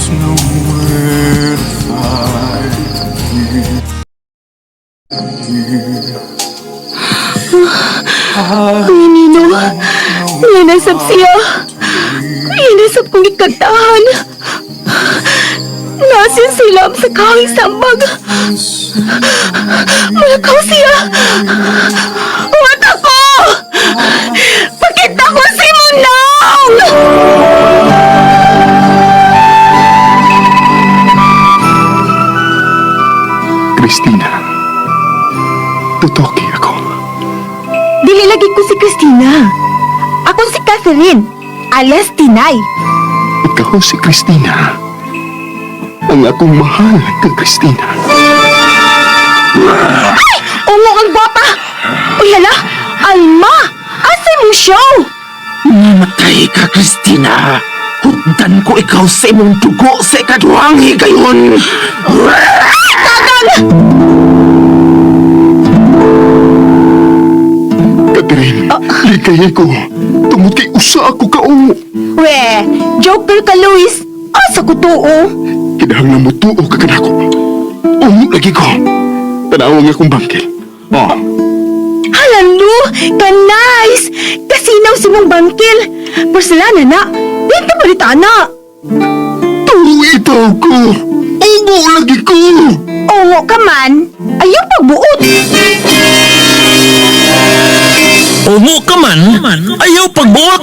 There's nowhere to find you. Ay, Nino. Nanasap siya. Inasap kong ikantahan. Nasin sila sa kahoy sambag. Malakaw siya. Huwag ako! Pakita ko si Munong! Christina, tutoki ako. Dili lagi ko si Christina. Ako si Catherine, alias Tinay. Ikaw si Christina. Ang akong mahal ka, Christina. Ungo ang gwapa! Uy, hala! Alma! Asa mong show? Namatay ka, Christina. Hugdan ko ikaw sa imong dugo sa ikaduhang higayon. Catherine, likay ko. Tungod kay usa ako kaungo. We, joker ka, Luis. Asa ko tuo? Kinahanglan mo tuo ka kanako. Ungo lagi ko. Tanawa nga akong bangkil. Oh, Hala, Lu! Ka-nice! Kasinaw si mong bangkil. Porcelana na. Di ka balita na. tuo itaw ko. Ungo lagi ko. Ungo ka man, ayaw pagbuot. Ungo ka man, ayaw pagbuot.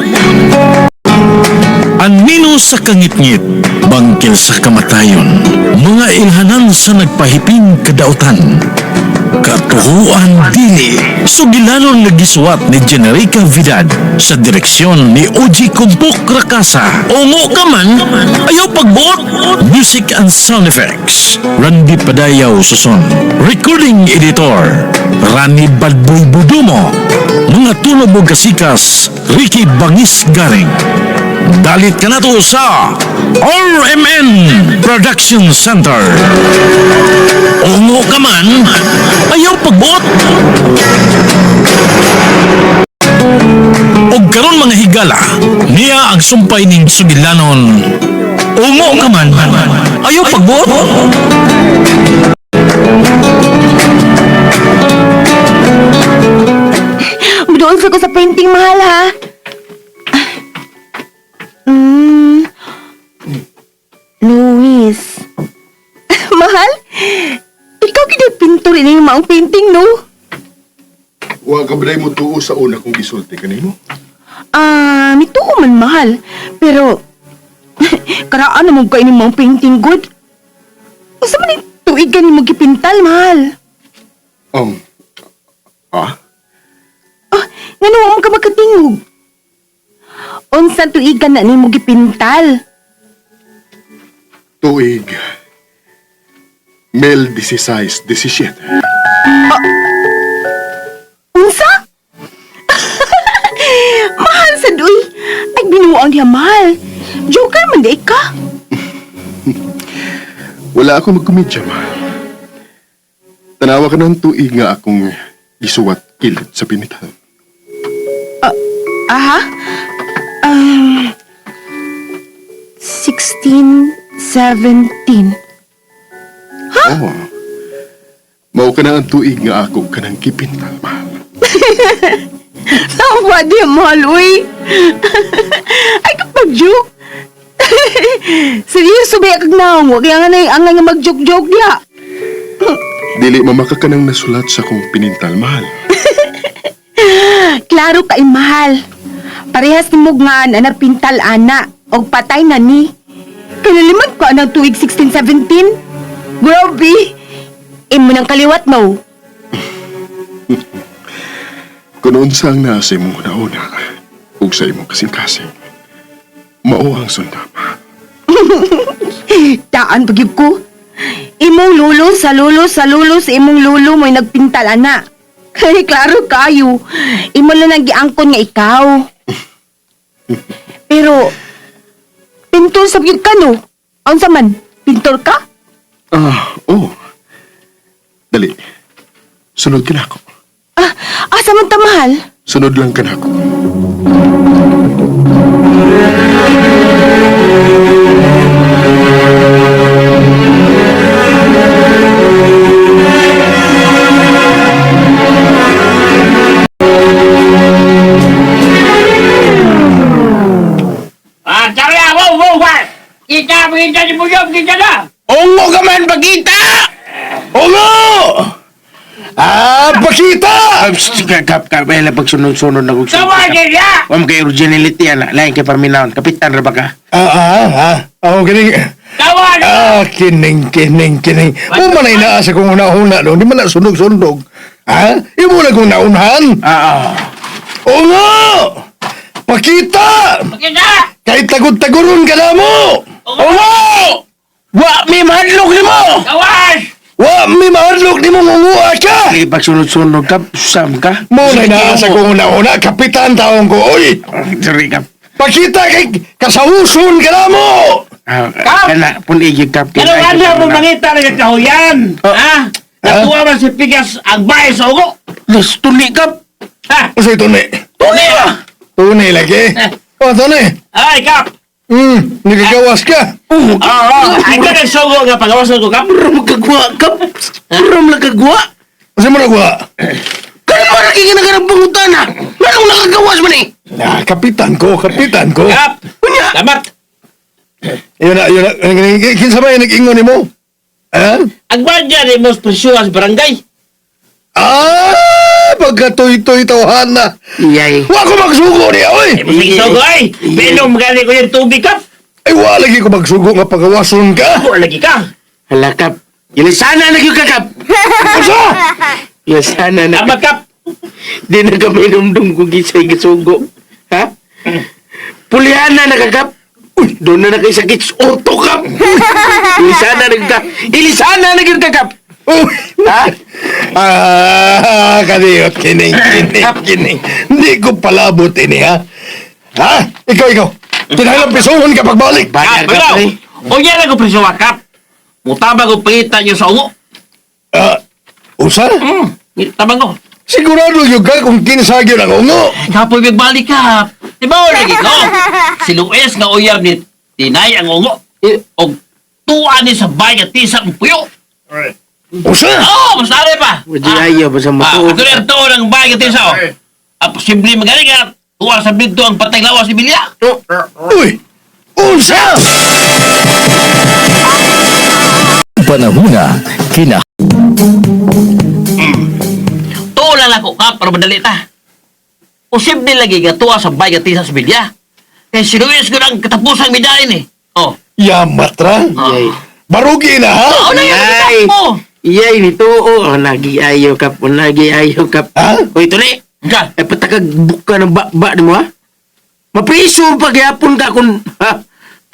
Anino sa kangitngit, bangkil sa kamatayon, mga ilhanan sa nagpahiping kadautan. Katuhuan dili, sugilanon nga gisuwat ni Generica Vidad sa direksyon ni Oji Kumpok Rakasa. Ungo ka man, ayaw pagbuot. Music and sound effects, Randy Padayaw Suson. Recording editor, Rani Badboy Budumo. Mga tulob og kasikas, Ricky Bangis Garing. Dalit ka na to sa RMN Production Center. Ungo ka man, ayaw pagbuot. Og karon mga higala, niya ang sumpay ning sugilanon. Ungo ka man, ayaw pagbuot. Doon sa ko sa painting, mahal, ha? Mm. Luis. Mahal? Ikaw gid pintor ini maong painting, no? Wa ka ba mo tuo sa una kong gisulti kanimo? Ah, mituo man, mahal. Pero karaan na mo kay ni maong painting good. Usa man ning tuig gani mo gipintal, mahal? Ah? Ah, ngano wa mo ka makatingog? Unsa tuigan na nimo gipintal? Tuig. Mel 16, 17. Unsa? Mahal sa duy. Ay, binuang niya, mahal. Joker man di ka. Wala ako magkomedya, mahal. Tanawa ka ng tuig nga akong gisuwat kilid sa pinital. Aha. 16, 17. Oo. Mao ka na ang tuig nga ako kanang gipintal, mahal. Tawa di, mahal, uy. Ay, kapag joke. Seryoso ba kag naong? Wag yang anay angay nga mag-joke-joke diha. Dili mamaka ka nang nasulat sa akong pinintal, mahal. Klaro kay mahal. Parehas ni mo nga na nagpintal ana og patay na ni. Kanaliman ko anang tuig 1617. Grabe. Imo nang kaliwat mo. Kung unsa ang nasa imong una-una ug sa imong kasing-kasing, mao ang sundama. Taan pagyud ko. Imong lulo sa lulo sa lulo sa imong lulo mo'y nagpintal ana. Kay klaro kayo. Imo lang ang giangkon nga ikaw. Pero pintor sa gyud ka no? Unsa man? Pintor ka? Ah, oh. Dali. Sunod ka na ako. Ah, asa man ta, mahal? Sunod lang ka na ako. Kawan! Kita, kita ni Buyong, kita na! Ungo ka man, pakita! Ungo! Ah, pakita! Kap, kap, ay, pagsunod-sunod na kong Kawan niya! Huwag mo kay originality, ana. Lain kay paminahon. Kapitan ra ba ka? Ah, ah, ah. Ako kining... Kawan! Ah, kining, kining, kining. Mo man ay naa sa kong una-una no? Di man na sunog-sunog. Ha? Imo na kong naunhan. Ah, ah. Ungo! Pakita! Kita! Kahit tagod-taguron ka na mo! Ungo! Wa mi mahadlok nimo! Kawan! Wa mi mahadlok nimo ngunguha ka! Ay, pagsunod-sunod ka, sam ka. Mo na naa sa kong una-una, kapitan taong ko, oy! Sorry, kap. Pakita kay kasawuson ka na mo! Ah, Kap! kana, punigig kap. Ano ano mo mangita na yung kahuyan? Ha? Natuwa man si Pigas ang bahay sa ugo? Las, tuli kap. Ha? Usa tuni. Tuli ba? Tuni lagi. Oh, tuni. Ay, Kap! Nagagawas ka. Oh, Oo, ay ka nagsugo nga pagawasan ko, Kap. Puro magkagwa, kap. Puro magkagwa. Usa mo nagwa? Kano ba nakikinag pangutana? Anong nakagawas man eh? Ah, kapitan ko, kapitan ko. Kap! Salamat! Yun na, yun na. Kinsa ba yung nag-ingon nimo? Ha? Ang bandya ni most presyuhan sa barangay. Ah, pagkatoy-toy tawhan na. Iyay. Wa ko magsugo niya, oy! Ay, sugo ay! Binom gali ko yung tubig, Kap! Ay, wa lagi ko magsugo nga pagawason ka. Ako lagi ka! Hala, kap. Ilisana na gyud ka, kap. Usa! Ilisana na. Salamat, Kap! Di na kami numdum kung gisay gisugo. Ha? Pulihana na ka, kap. Uy, doon na na kay sakit sa orto, kap. Ilisana na gyud ka. Ilisana na gyud ka, kap. Uy! Ha? Ah, kadiyot, kining, kining, kining. Hindi ko palabot ini, ha? Ha? Ikaw, ikaw. Kinahanglan pisohon ka pagbalik. Kap, Bayar ka, ikaw! pre. O yan ako presyuhan, Kap! Mutabang ko pangita niyo sa ugo. Ah, usa? Tabang ko. Sigurado yun ka kung kinsa gyud ang ungo. Kapoy magbalik ka. Di ba lagi ko? Si Luis nga uyab ni Tinay ang ungo. Og tuwa ni sa bay at tisa ang puyo. Usa? Oo, oh, mas nari pa. Wadi ayaw pa sa Ah, matuog. ito na tuwa ng bay at tisa. Oh. Ah, posible magaling ka. Tuwa sa binto ang patay lawas si Bilya. Uy! Unsa? Panahuna, kina Tuwa lang ako ka para madali ta. Posible lagi nga tuwa sa bay at tisa si Bilya. Kaya si Luis ko ang katapusang midain eh. Oh. Yamatra? Iyay. Barugi na, ha? Oo na yan, Iyay. mo. Iyay, nito. Oh, nagi ayaw, kap. Oh, Nagi ayaw, kap. Ha? Uy, tuli. Diyan. Ay, patakag buka ng bakba ni mo, ha? Mapriso pagyapon ka kung, ha?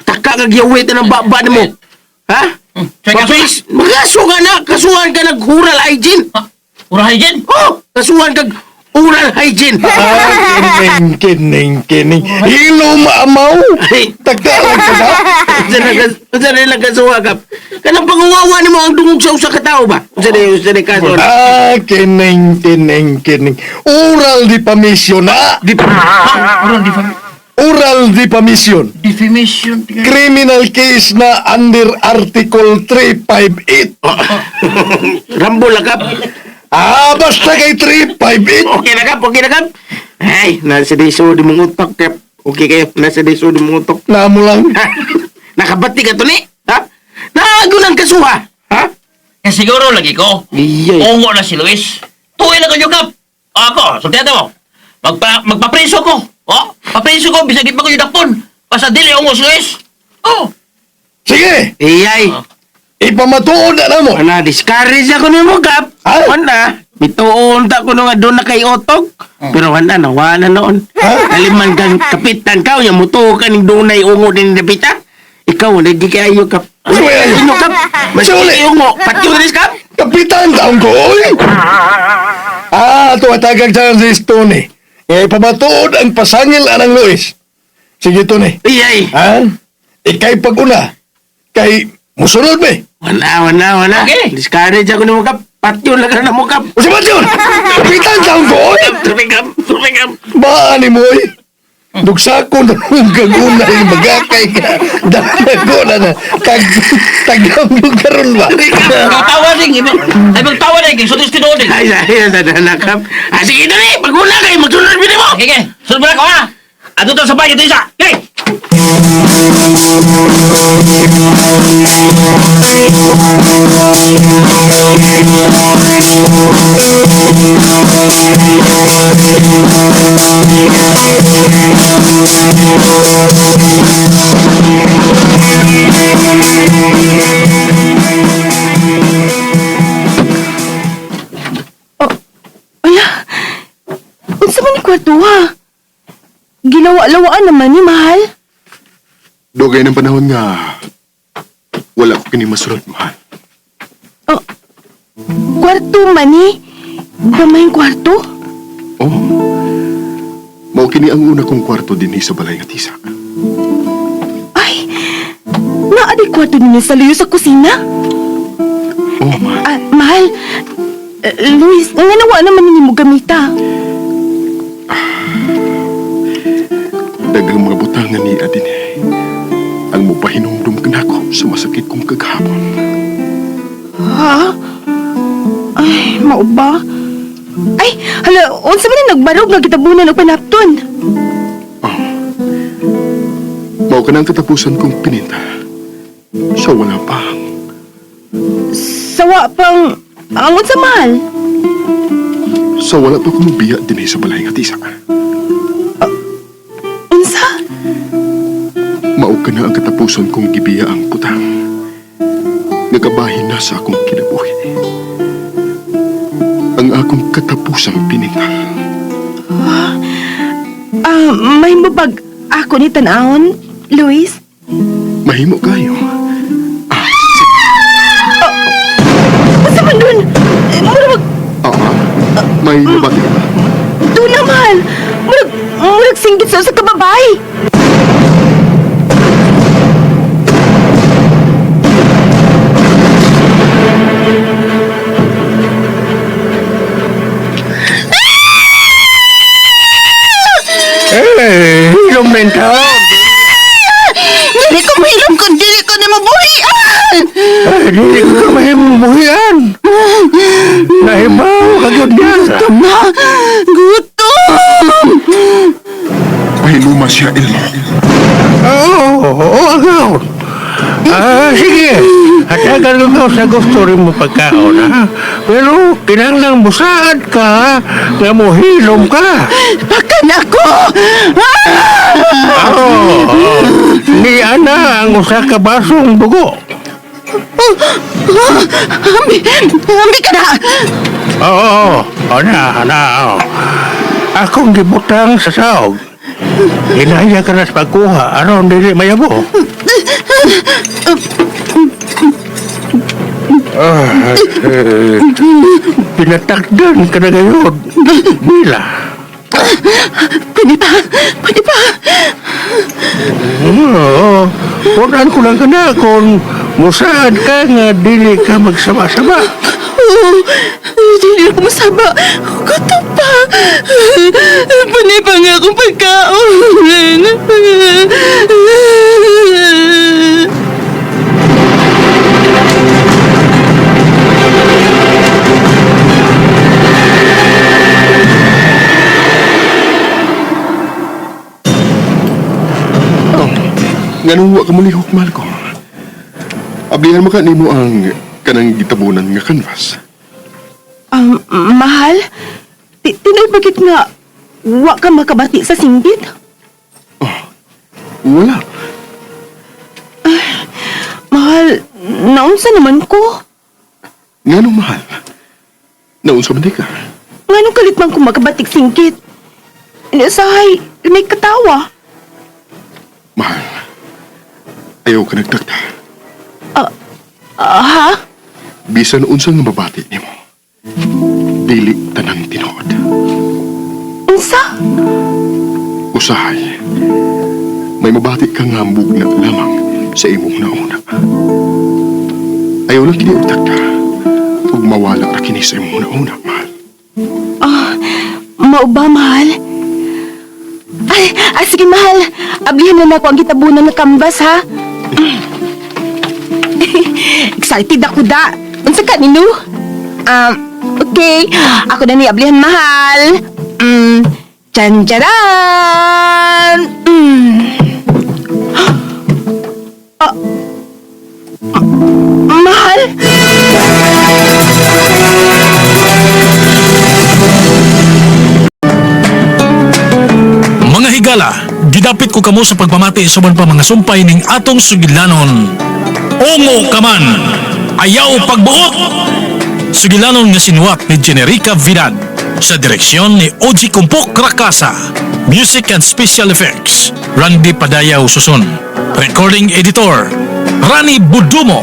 Taka kag yawit ng bakba ni mo. Ha? Sige, Mapris, magaso ka na. Kasuhan ka ng oral hygiene. Urahay dyan. Oh, kasuhan kag oral hygiene. Ah, kining, kining, kining. Hilo maamaw. Ay. Tagka lang ka na. Unsa na lang kasuha ka? Kanang panguwawa nimo ang dungog sa usa ka tawo ba? Unsa na kaso na? Ah, kining, kining, kining. Oral defamation na. Di pa. Oral defamation. Oral defamation. Defamation. Criminal case na under Article 358. Rambo lang kap. Ah, basta kay 358. Okay na kap, okay na kap. Ay, nasa diso di mong utok kap. Okay kayo, nasa diso di mong utok. Namo lang. Nakabati ka to ni? Ha? Naago ng kasuha. Ha? Kaya siguro lagi ko. Iyay. Ungo na si Luis. Tuwi na ko yung kap. Ako, sultihan mo. Magpapreso ko. Oh, papreso ko, bisag di pa ko yung dakpon. Basta dili ungo si Luis. Oh. Sige, Iyay. ipamatuod na namo. Ana, discourage ako nimo kap. Ha? Wala. Mituon ta ko nga doon na kay otok. Pero wala na, wala noon. Aliman kang kapitan ka, yung mutuo ka ning dunay ungo din napita. Ikaw, lagi kayo kap. Ano ba yan? Ino kap? Mas Suli. ungo. Patyo rin kap. Kapitan taong ko, oy! Ah, ato atagag sa si Tony. Nga ipamatuod ang pasangil anang Luis. Sige, Tony. Iyay. Ha? Ikay pag-una. Kay musunod ba eh. Wala, wala, wala. Okay. Discourage ako nimo kap. Patyo lang ka na mo kap. O si Matyon! Kapitan taong ko, oy! Tubig kap, tubig kap. Baan ni mo, oy! Dugsa ko na nung kagunay, magakay ka. Dalago na na. Tag, tagamog karon ba? Magtawa din. Ay, magtawa din. Kaya sutis tinuod din. Ay, ay, ay, ay, ay, kap. Ah, sige, dali. Pag-una kayo, magsunod mo. Okay, okay. Sunod mo na ko, ha? Ato to sa bahay, ito isa. Okay. Ala, unsa man ni kwarto ha? Gilawa-lawaan naman ni mahal. Dugay ng panahon nga wala ko kini masulod, mahal. Oh, kwarto man ni. Gamayng kwarto? Oh. Mao kini ang una kong kwarto dinhi sa balay nga tisa. Ay, naa di kwarto ninyo sa luyo sa kusina? Oh, mahal. Ah, mahal, Luis, nga nawa naman ninyo mo gamita. Daghang mga butangan ni adin. Ang mupahinumdum kanako sa masakit kong kagahapon. Ha? Ay, mao ba? Ay, hala, unsa man ni nagbarog nga gitabunan og panapton? Mao ka na ang katapusan kong pininta. Sa wala pa. Sawa pang ang unsa mahal? Sa wala pa kong biya dinhi sa balay nga tisa. Unsa? Mao ka na ang katapusan kong gibiya ang putang. Nagabahin na sa akong kinabuhi. Ang akong katapusang pininta. Ah, may mabag ako ni tanawon, Luis? Mahimo kayo. Ah, Unsa man dun? Eh, Murag ah, may nabati ka ba? doon na mahal. Murag singgit sa usa ka babae. Eh, hilom na yung taon. Dili ko mahilom kung dili ko na mabuhian. Ay, dili ko mahimuhian. Nahibaw ka yun niya. Gutom na! Gutom! Pahiluma siya, Elmo. Oo, oo, agaw. Ah, sige. Hatagan ko sa gusto rin mo pagkaon, ha? Pero kinahanglang musaad ka, nga muhilom ka. Pakan ako! Ah! Oo. Ni ana ang usa ka basong dugo. Ambi, ambi ka na! Oo, ana, ana. Oo. Akong gibutang sa saog. Hinaya ka na sa pagkuha, aron dili mayabo. Ah, eh, pinatakdan ka na ngayon. Mila. Pwede pa! Pwede pa! Oo, punan ko lang ka na kung musaad ka nga dili ka magsama-sama. Oo, hindi ako masaba. Gutom pa! Pwede pa nga akong pagkaon. Oh, nganong wa ka mulihok, mahal ko. Ablihan mo ka nimo ang kanang gitabunan nga canvas. Mahal? Tinuod bakit nga wa ka makabati sa singgit? Wala. Mahal, naunsa naman ko? Nganong mahal? Naunsa man di ka? Nganong kalit man ko makabatik singkit? Inasahay, may katawa. Mahal. Ayaw ka nagtakda. Ah, ha? Bisan unsa nga mabati nimo. Dili tanan tinuod. Unsa? Usahay. May mabati ka nga mugna lamang sa imong nauna. Ayaw lang kini og takda. Ug mawala ra kini sa imong nauna, mahal. Ah, mao ba, mahal? Ay, ay, sige, mahal. Ablihan na nako ang gitabunan ng kambas, ha? Excited ako da. Unsa ka nino? Okay. Ako na ni ablihan, mahal. Chan charan! Mm. Mahal? Mga higala, gidapit ko kamo sa pagpamati sa uban pa mga sumpay ning atong sugilanon. Ungo ka man, ayaw pagbuot! Sugilanon nga sinuwat ni Generica Vidad sa direksyon ni Oji Kumpok Rakasa. Music and Special Effects, Randy Padayaw Susun. Recording Editor, Rani Budumo.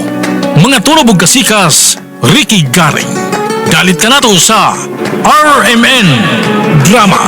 Mga turobog kasikas, Ricky Garing. Dalit ka nato sa RMN Drama.